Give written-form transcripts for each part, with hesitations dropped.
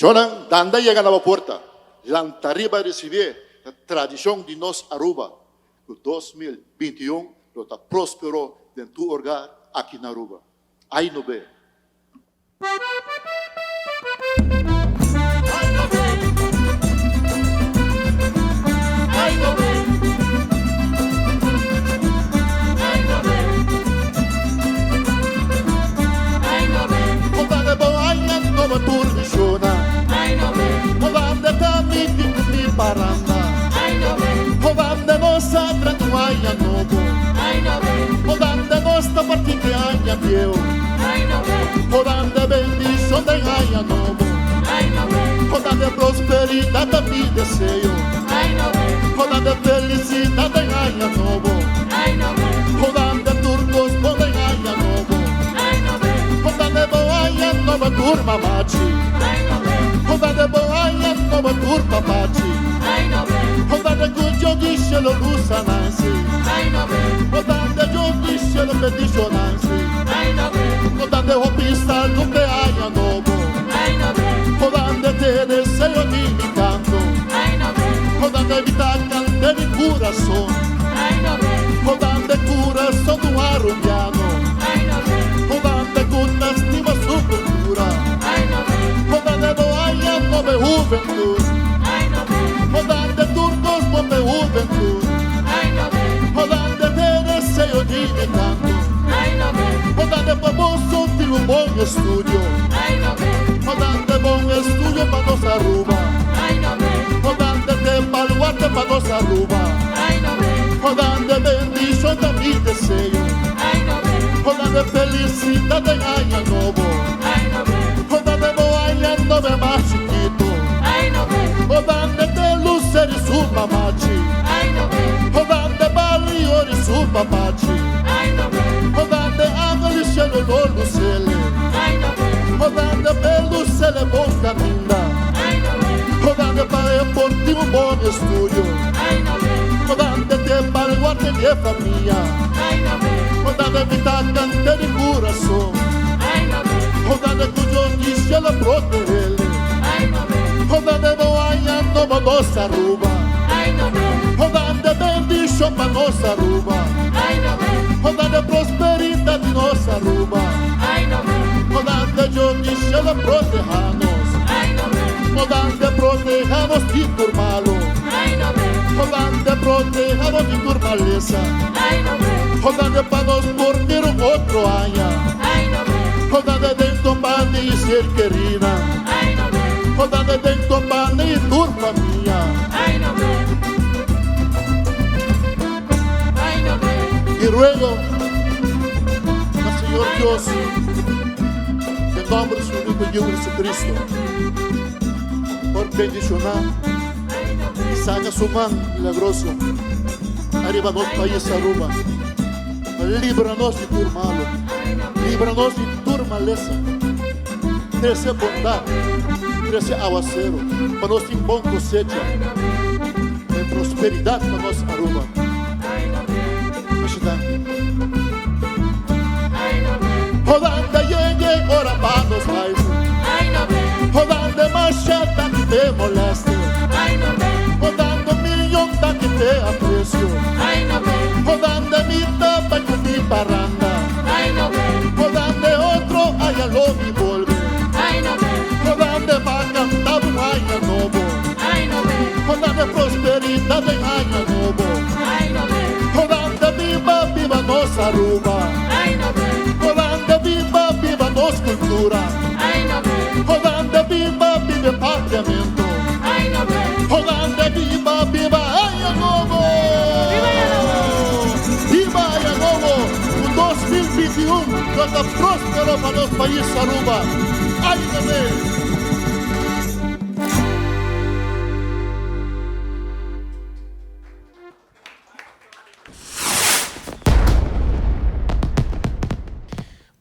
Shonnan, Danda yega na bo porta, lanta riba ricibié ta tradicion di nos Aruba cu 2021 lo ta prospero den tur orgar aki na Aruba. Ay no be.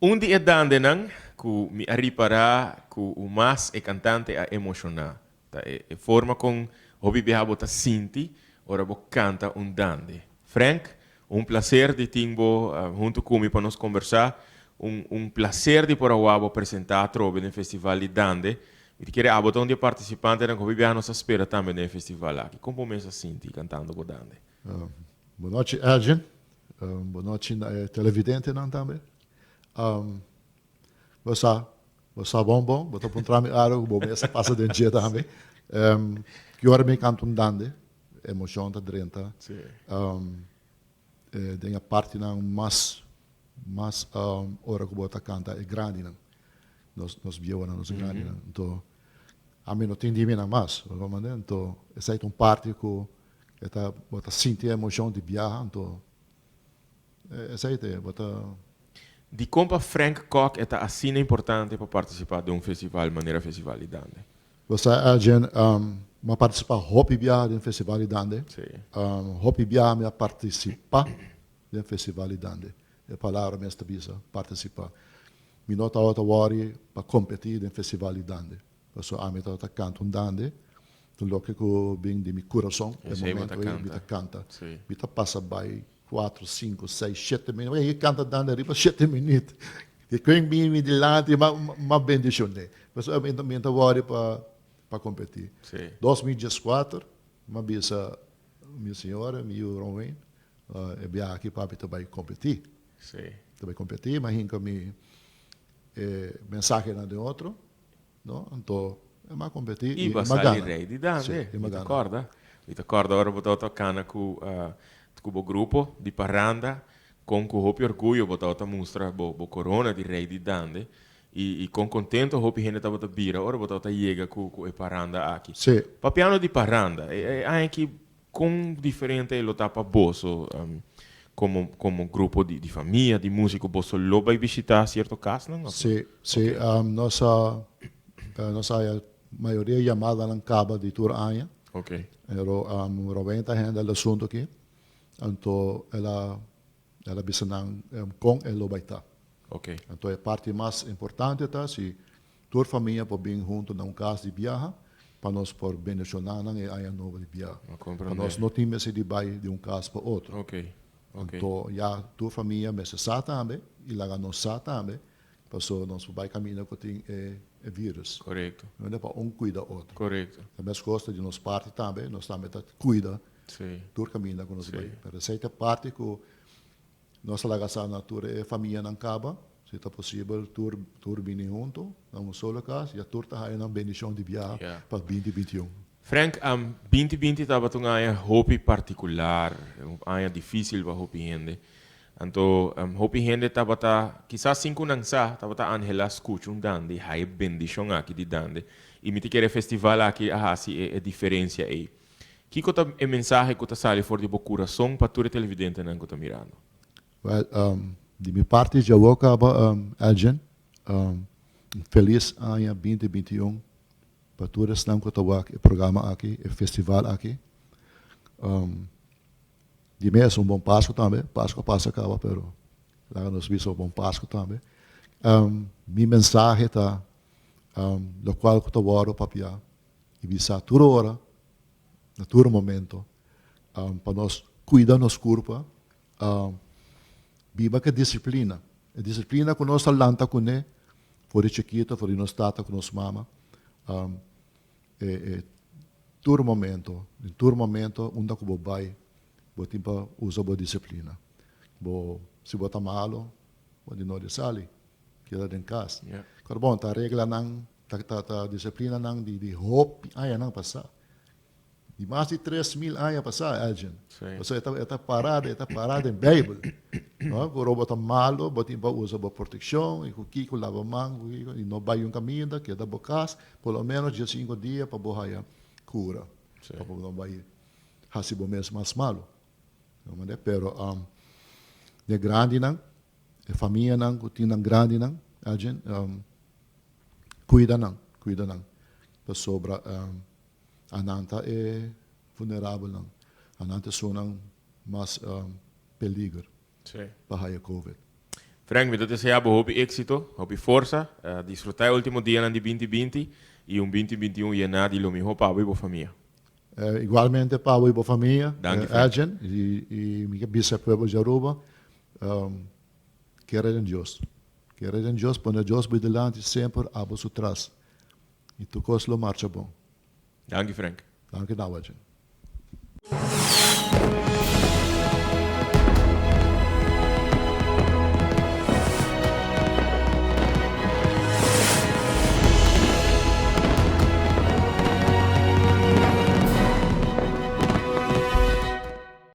Un di e dandenan ku mi a ripará ku u mas e kantante a emoshoná ta e forma kon hopi biaha bo ta sinti ora bo kanta un dande. Frank, un plaser di tin bo huntu ku mi pa nos kombersá. Un un plaser di por a wak bo presentá atrobe den festival di dande. Mi ta kere abo ta un di e partisipantenan ku hopi biaha nos a spera tambe den e festival aki. Kon bo mes a sinti kantando bo dande? Bon nochi Elgin, bon nochi na e televidentenan tambe. Bo sa, bo sa bon bon, bo ta puntra mi algo ku bo mes a pasa den dje tambe. Ki ora mi kanta un dande, emocion ta drenta. Den e partinan mas mas ora ku bo ta kanta e grandinan, nos nos bieunan, nos grandinan. Anto ami no tin di mi nan mas, bo comprende? Anto esei ta un parti ku e ta bo ta sinti e emocion di biaha, anto esei ta e, bo ta. Dikon pa Frank Kock e ta asina importante pa partisipá den un festival manera Festival di Dande? Bo sa Elgin, mi a partisipá hopi biaha den Festival di Dande. Hopi biaha mi a partisipá den Festival di Dande. E palabra mes ta bisa, partisipá. Mi no tabata wòri pa kompetí den Festival di Dande. Pasobra ami tabata kanta un dande, ta loke ku bin di mi kurason e momento ei mi ta kanta. Mi ta pasa bai Cuatro, cinco, seis, shete minuut. Oye, canta dande riba shete minuut. Di quen bini mi dilanti, ma, ma bendicioné. Pasobra mi, mi ta worry pa, pa competi. Sí. 2014, m'a bisa mi señora, mi yu Romain, uh, e biaha aki papi ta bai competi. Sí. Ta bai competi, m'a hinca mi e mensahenan den otro. No, anto e m'a competi I i bo a e m'a sali gana. rei di Sí, dande. i Mi m'a ta gana. corda. Mi ta corda ora bo tabata cana cu cu bo grupo di parranda, con cu hopi orguyo bo tabata mustra bo bo corona di rei di dande i i con contento hopi hende tabata bira ora bo tabata yega cu cu e parranda aki. Sí. Papiando di parranda, e e aña aki con diferente e lo ta pa boso como como grupo di di famia di musico? Boso lo bay bishita cierto casnan of? Sí, sí. Nos a nos a haya mayoria yamadanan caba di tur aña. Ok. Pero Rowen ta handle el asunto aki. Anto el a el a bisa nan con e lo bay ta. Ok. Anto e parti mas importante ta si Tur famia por bin hunto na un cas di biaha pa nos por bendiciona nan e aña nobo di biaha. Pa nos no tin mester di bay di un cas pa otro. Anto ya tur famia mester sa tambe y laga nos sa tambe pasobra nos por bay caminda cu tin e virus. No pa un cuida otro. Ta mescos ta di nos parti tambe, nos tambe ta cuida tur caminda cu nos bay. Pero esey ta parti cu Nos a laga sa na tur e famianan kaba, si ta posibel tur tur bini hunto na un solo kas, ya tur ta haya nan bendishon di biaha pa binti 21. Frank, 2020 tabata un aña hopi partikular, un aña difísil pa hopi hende. Anto hopi hende tabata, kisas sin ku nan sa, tabata anhelá skucha un dande i haya e bendishon aki di dande. I mi ta kere e festival aki a hasi e diferensia ei. Kiko ta e mensahe ku ta sali for di bo kurason pa tur e televidentenan ku ta mirando? Wèl, di mi parti djawo kaba, Elgin, un felis aña 2021 pa tur esnan ku ta wak e programa aki, e festival aki. Di mes un bon Pasku tambe, Pasku a pasa kaba pero laga nos bisa un bon Pasku tambe. Mi mensahe ta lokual ku ta wòrdu papia i bisa tur ora, na tur momento, pa nos cuida nos curpa, biba cu e disciplina. E disciplina cu nos a lanta cune for di chikito, for di nos tata cu nos mama, e tur momento, den tur momento unda cu bo bay, bo tin pa usa bo disciplina. Bo, si bo ta malo, bo di no di sali, keda den cas. Pero bon, ta reglanan. Ta ta ta disiplinanan di di hopi añanan pasá. Di mas di 3000 aña pasá, Elgin. Pasobra e ta e ta pará e ta pará den Beibel. No, ku ora bo ta malo, bo tin pa usa bo protekshon i ku kiko laba man, ku kiko, i no bai un kaminda, keda bo kas por lo ménos 15 dia pa bo haya kura. Pa bo no bai hasi bo mes mas malo. Pero e grandinan, e famianan ku tin nan grandinan, Elgin, Cuida nan, cuida nan, pasobra anan ta e vulnerabelnan, anan ta esunnan mas peliger pa haya covid. Frank, mi ta desea bo hopi exito, hopi forsa, disfruta e ultimo dianan di 2020 y un 2021 yena di lo miho pa bo y bo famia. Igualmente pa bo y bo famia, Danki, Frank. Elgin, y mi ke bisa e pueblo di Aruba, kere den Dios. Kere den Dios, pone Dios bo dilanti semper, abo su tras. I tur kos lo marcha bon. Danki, Frank. Danki, Nawajin.